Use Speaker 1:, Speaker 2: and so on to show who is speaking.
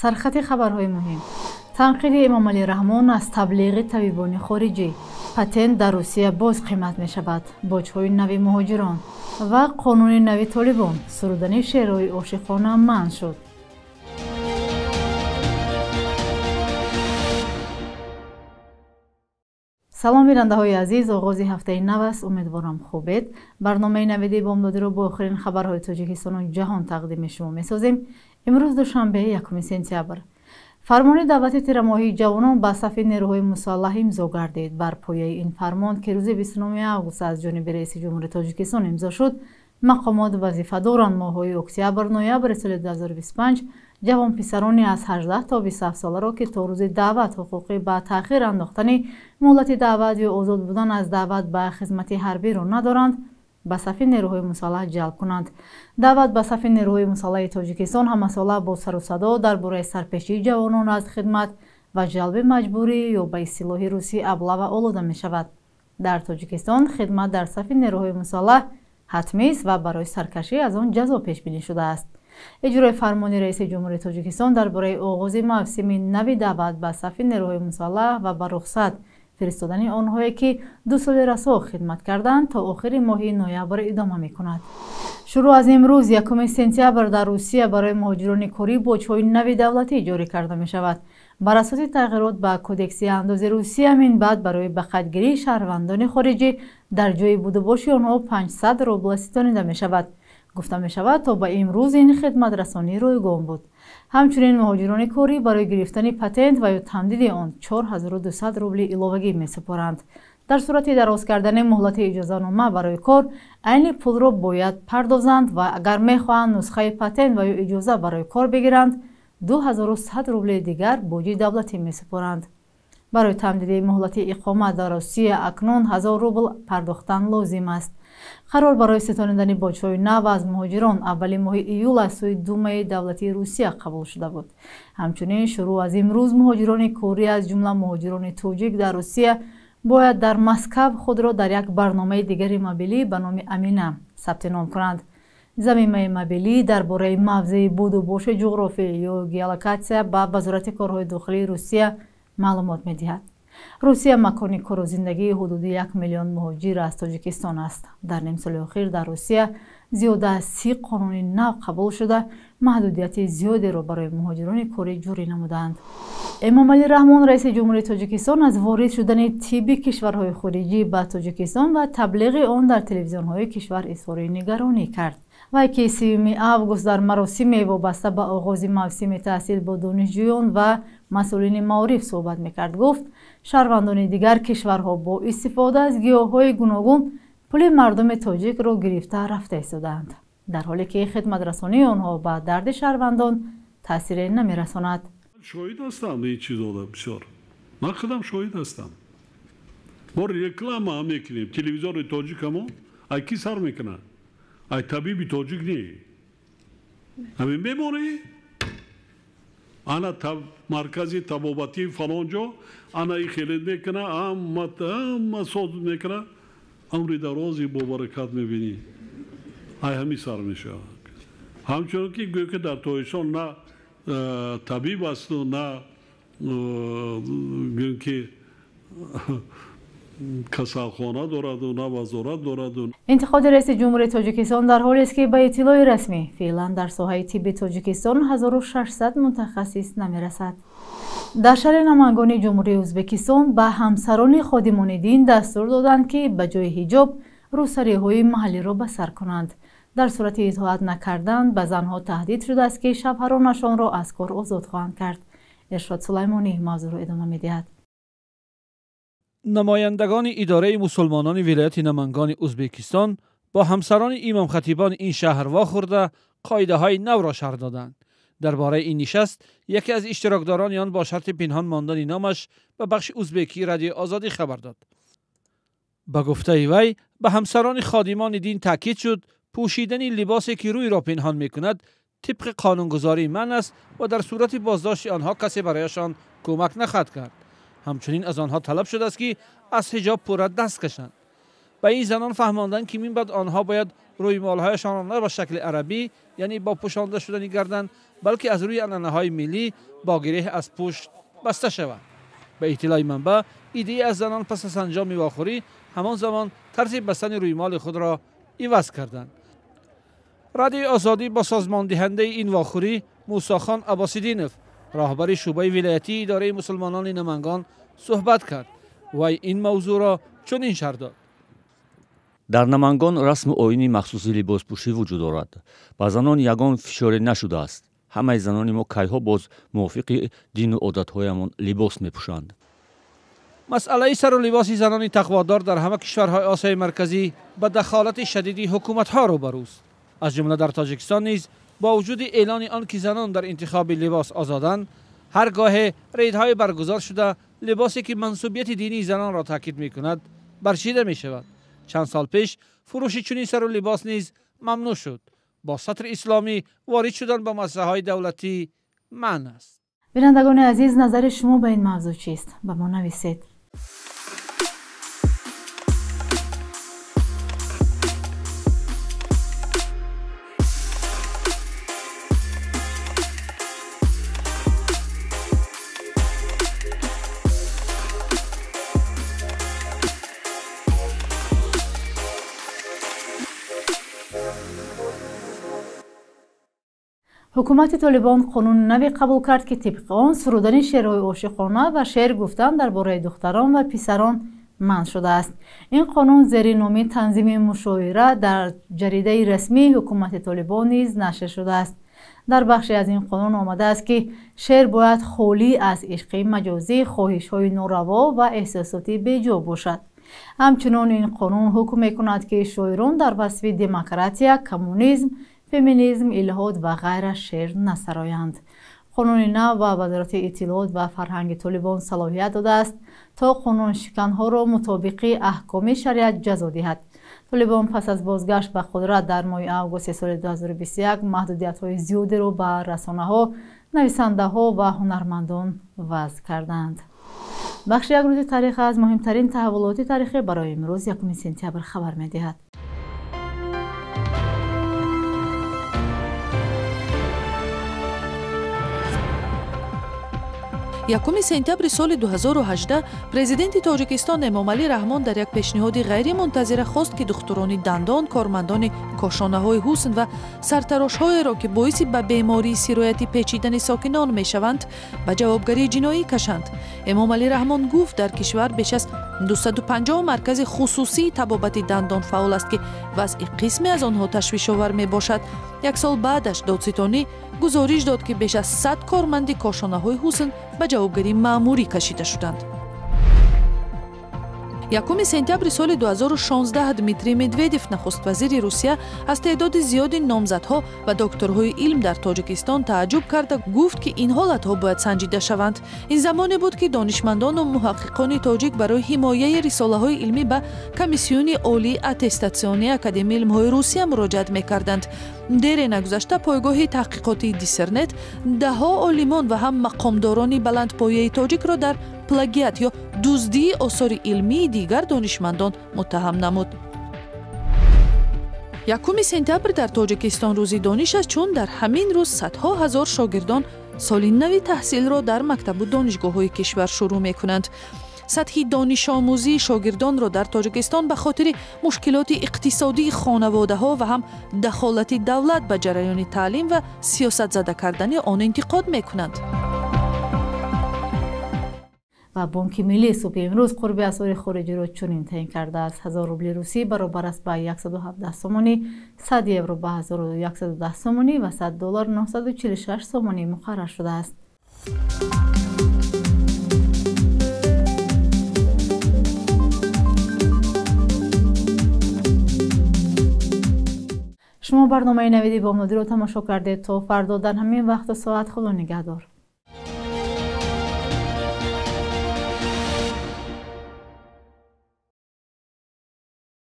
Speaker 1: Сархати хабарҳои муҳим. Танқиди Эмомалӣ Раҳмон аз таблиғи табибони хориҷӣ. Патент дар Русия боз қимат мешавад. Боҷҳои нави муҳоҷирон ва қонуни нави Толибон. Сурудани шеърҳои ошиқона манъ шуд. Салом бинандаҳои азиз, оғози ҳафтаи нав аст. Умедворам хубед. Барномаи навиди бомдодиро бо охирин хабарҳои Тоҷикистону ҷаҳон тақдими шумо месозем. Имрӯз душанбе, 1 сентябр. Фармони даъвати тирамоҳии ҷавонон ба сафи нерӯҳои мусаллаҳ имзо гардид. Бар пояи ин фармон, ки рӯзи 29 август аз ҷониби раиси ҷумҳури Тоҷикистон имзо шуд, мақомот вазифа доранд моҳҳои октябр-ноябри соли 2025 ҷавонписарони аз 18 то 27 соларо, ки то рӯзи даъват ҳуқуқӣ ба таъхир андохтани муҳлати даъват ё озод будан аз даъват ба хизмати ҳарбиро надоранд, ба сафи нерӯҳои мусаллаҳ ҷалб кунанд. Даъват ба сафи нерӯҳои мусаллаҳи Тоҷикистон ҳамасола бо сару садо дар бораи сарпешии ҷавонон аз хидмат ва ҷалби маҷбурӣ ё ба истилоҳи русӣ облава олуда мешавад. Дар Тоҷикистон хидмат дар сафи нерӯҳои мусаллаҳ ҳатмист ва барои саркашӣ аз он ҷазо пешбинӣ шудааст. Иҷрои фармони раиси ҷумҳури Тоҷикистон дар бораи оғози мавсими нави даъват ба сафи нерӯҳои мусаллаҳ ва ба рухсат фиристодани онҳое, ки 2 соли расо хидмат карданд, то охири моҳи ноябр идома мекунад. Шурӯъ аз имрӯз, 1 сентябр, дар Русия барои муҳоҷирони корӣ боҷҳои нави давлатӣ ҷорӣ карда мешавад. Бар асоси тағйирот ба кодекси андози Русия, минбаъд барои ба қайдгирии шаҳрвандони хориҷӣ дар ҷои будубоши онҳо 500 рубл ситонида мешавад. Гуфта мешавад, то ба имрӯз ин хидматрасонӣ ройгон буд. Ҳамчунин муҳоҷирони корӣ барои гирифтани патент ва ё тамдиди он 4200 рубли иловагӣ месупоранд. Дар сурати дароз кардани муҳлати иҷозанома барои кор, айни пулро бояд пардозанд ва агар мехоҳанд нусхаи патент ва ё иҷоза барои кор бигиранд, 2100 рубли дигар боҷи давлатӣ месупоранд. Барои тамдиди муҳлати иқомат дар Русия акнун 1000 рубл пардохтан лозим аст. Қарор барои ситонидани боҷҳои нав аз муҳоҷирон аввали моҳи июл аз сӯи Думаи давлатии Русия қабул шуда буд. Ҳамчунин шурӯъ аз имрӯз муҳоҷирони корӣ, аз ҷумла муҳоҷирони тоҷик дар Русия, бояд дар Москав худро дар як барномаи дигари мобилӣ ба номи Амина сабти ном кунанд. Замимаи мобилӣ дар бораи мавзеи будубоши ҷуғрофӣ ё геолокатсия ба Вазорати корҳои дохилии Русия маълумот медиҳад. Русия макони кору зиндагии ҳудуди 1 миллион муҳоҷир аз Тоҷикистон аст. Дар нимсоли охир дар Русия зиёда аз 30 қонуни нав қабул шуда, маҳдудияти зиёдеро барои муҳоҷирони корӣ ҷорӣ намуданд. Эмомалӣ Раҳмон, раиси ҷумҳури Тоҷикистон, аз ворид шудани тибби кишварҳои хориҷӣ ба Тоҷикистон ва таблиғи он дар телевизионҳои кишвар изҳори нигаронӣ кард. Вай, ки 3 август дар маросиме вобаста ба оғози мавсими таҳсил бо донишҷӯён ва масъулини маориф суҳбат мекард, гуфт шаҳрвандони дигар кишварҳо бо истифода аз гиёҳҳои гуногун пули мардуми тоҷикро гирифта рафта истодаанд, дар ҳоле ки хидматрасонии онҳо ба дарди шаҳрвандон таъсире намерасонад.
Speaker 2: Шоҳид ҳастам ин чизода бисёр. Ман худам шоҳид ҳастам. Мо реклама ҳам мекунем. Телевизори тоҷикамо ай ки сар мекунад? Ай табиби тоҷик не. Ҳамин мемонӣ? Ана маркази табобатии фалон ҷо, ана и хелет мекуна, ҳама соз мекуна, амри дарози бобаракат мебинӣ. Ай ҳамин сар мешавад. Ҳамчунон ки гӯё ки дар Тоҷикистон на табиб асту, на гӯем ки касалхона дораду, на вазорат дораду.
Speaker 1: Интиқоди раиси ҷумҳури Тоҷикистон дар ҳолест, ки ба иттилои расмӣ феълан дар соҳаи тибби Тоҷикистон 1600 мутахассис намерасад. Дар шаҳри Намангони ҷумҳурии Ӯзбекистон ба ҳамсарони ходимони дин дастур доданд, ки ба ҷои ҳиҷоб рӯсариҳои маҳаллиро ба сар кунанд. Дар сурати итоат накардан ба занҳо таҳдид шудааст, ки шавҳаронашонро аз кор озод хоҳанд кард. Иршод Сулаймонӣ мавзӯъро идома медиҳад.
Speaker 3: Намояндагони идораи мусулмонони вилояти Намангони Ӯзбекистон бо ҳамсарони имомхатибони ин шаҳр вохӯрда қоидаҳои навро шарҳ доданд. Дар бораи ин нишаст яке аз иштирокдорони он бо шарти пинҳон мондани номаш ба бахши ӯзбекии Радиои Озодӣ хабар дод. Ба гуфтаи вай, ба ҳамсарони ходимони дин таъкид шуд пӯшидани либосе ки рӯйро пинҳон мекунад тибқи қонунгузории манъ аст ва дар сурати боздошти онҳо касе барояшон кӯмак нахоҳад кард. Ҳамчунин аз онҳо талаб шудааст, ки аз ҳиҷоб пурра даст кашанд. Ба ин занон фаҳмонданд, ки минбаъд онҳо бояд рӯймолҳояшонро на ба шакли арабӣ, яъне бо пӯшонда шудани гардан, балки аз рӯи анъанаҳои миллӣ бо гиреҳ аз пушт баста шавад. Ба иттилои манбаъ, иддае аз занон пас аз анҷоми вохӯрӣ ҳамон замон тарзи бастани рӯймоли худро иваз карданд. Радиои Озодӣ бо созмондиҳандаи ин вохӯрӣ Мусохон Аббосиддинов, роҳбари шӯъбаи вилоятии идораи мусулмонони Намангон суҳбат кард. Вай ин мавзӯъро чунин шарҳ дод.
Speaker 4: Дар Намангон расму оини махсуси либоспӯшӣ вуҷуд дорад. Ба занон ягон фишоре нашудааст. Ҳамаи занони мо кайҳо боз мувофиқи дину одатҳоямон либос мепӯшанд.
Speaker 3: Масъалаи сару либоси занони тақводор дар ҳама кишварҳои Осиёи Марказӣ ба дахолати шадиди ҳукуматҳо рӯбарӯст. Аз ҷумла дар Тоҷикистон низ бо вуҷуди эълони он ки занон дар интихоби либос озоданд, ҳар гоҳе рейдҳои баргузор шуда либосе ки мансубияти динии занонро таъкид мекунад барчида мешавад. Чанд сол пеш фурӯши чунин сару либос низ мамнӯъ шуд. Бо сатри исломӣ ворид шудан ба муассисаҳои давлатӣ манъ аст.
Speaker 1: Бинандагони азиз, назари шумо ба ин мавзӯъ чист? Ба мо нависед. Ҳукумати Толибон қонуни наве қабул кард, ки тибқи он сурудани шеърҳои ошиқона ва шеър гуфтан дар бораи духтарон ва писарон манъ шудааст. Ин қонун зери номи танзими мушоира дар ҷаридаи расмии ҳукумати Толибон низ нашр шудааст. Дар бахше аз ин қонун омадааст, ки шеър бояд холӣ аз ишқи маҷозӣ, хоҳишҳои нораво ва эҳсосоти беҷо бошад. Ҳамчунон ин қонун ҳукм мекунад, ки шоирон дар васфи демократия, коммунизм, феминизм, илҳод ва ғайра шеър насароянд. Қонуни нав ба Вазорати иттилоот ва фарҳанги Толибон салоҳият додааст, то қонуншиканҳоро мутобиқи аҳкоми шариат ҷазо диҳад. Толибон пас аз бозгашт ба қудрат дар моҳи августи соли 2021 маҳдудиятҳои зиёдеро ба расонаҳо, нависандаҳо ва ҳунармандон вазъ карданд. Бахши як рӯзи таърих аз муҳимтарин таҳаввулоти таърихӣ барои имрӯз 1 сентябр хабар медиҳад.
Speaker 5: Якуми сентябри соли 2018 президенти Тоҷикистон Эмомалӣ Раҳмон дар як пешниҳоди ғайримунтазира хост, ки духтурони дандон, кормандони кошонаҳои ҳусн ва сартарошҳоеро, ки боиси ба бемории сироятӣ печидани сокинон мешаванд, ба ҷавобгарии ҷиноӣ кашанд. Эмомалӣ Раҳмон гуфт, дар кишвар беш аз 250 маркази хусусии табобати дандон фаъол аст, ки вазъи қисме аз онҳо ташвишовар мебошад. Як сол баъдаш додситонӣ гузориш дод, ки беш аз 100 корманди кошонаҳои ҳусн ба ҷавобгарии маъмурӣ кашида шуданд. Якуми сентябри соли 2016 Дмитрий Медведев, нахуствазири Русия, аз теъдоди зиёди номзадҳо ва докторҳои илм дар Тоҷикистон тааҷҷуб карда гуфт, ки ин ҳолатҳо бояд санҷида шаванд. Ин замоне буд, ки донишмандону муҳаққиқони тоҷик барои ҳимояи рисолаҳои илмӣ ба Комиссиони олии аттестатсионии Академияи илмҳои Русия муроҷиат мекарданд. Дере нагузашта пойгоҳи таҳқиқотии Диссернет даҳҳо олимон ва ҳам мақомдорони баландпояи тоҷикро дар плагиат ё дуздии осори илмии дигар донишмандон муттаҳам намуд. Якуми сентябр дар Тоҷикистон рӯзи дониш аст, чун дар ҳамин рӯз садҳо ҳазор шогирдон соли нави таҳсилро дар мактабу донишгоҳҳои кишвар шурӯъ мекунанд. Сатҳи донишомӯзии шогирдонро дар Тоҷикистон ба хотири мушкилоти иқтисодии хонаводаҳо ва ҳам дахолати давлат ба ҷараёни таълим ва сиёсатзада кардани он интиқод мекунанд.
Speaker 1: Ва Бонки Миллӣ субҳи имрӯз қурби асъори хориҷиро чунин таъин кардааст. 1000 рубли русӣ баробар аст ба 117 сомонӣ, 100 евро ба 1110 сомонӣ ва 100 доллар 946 сомонӣ муқаррар шудааст. Шумо барномаи Навиди Бомдодиро тамошо кардед. То фардо дар ҳамин вақту соат Худо нигаҳдор.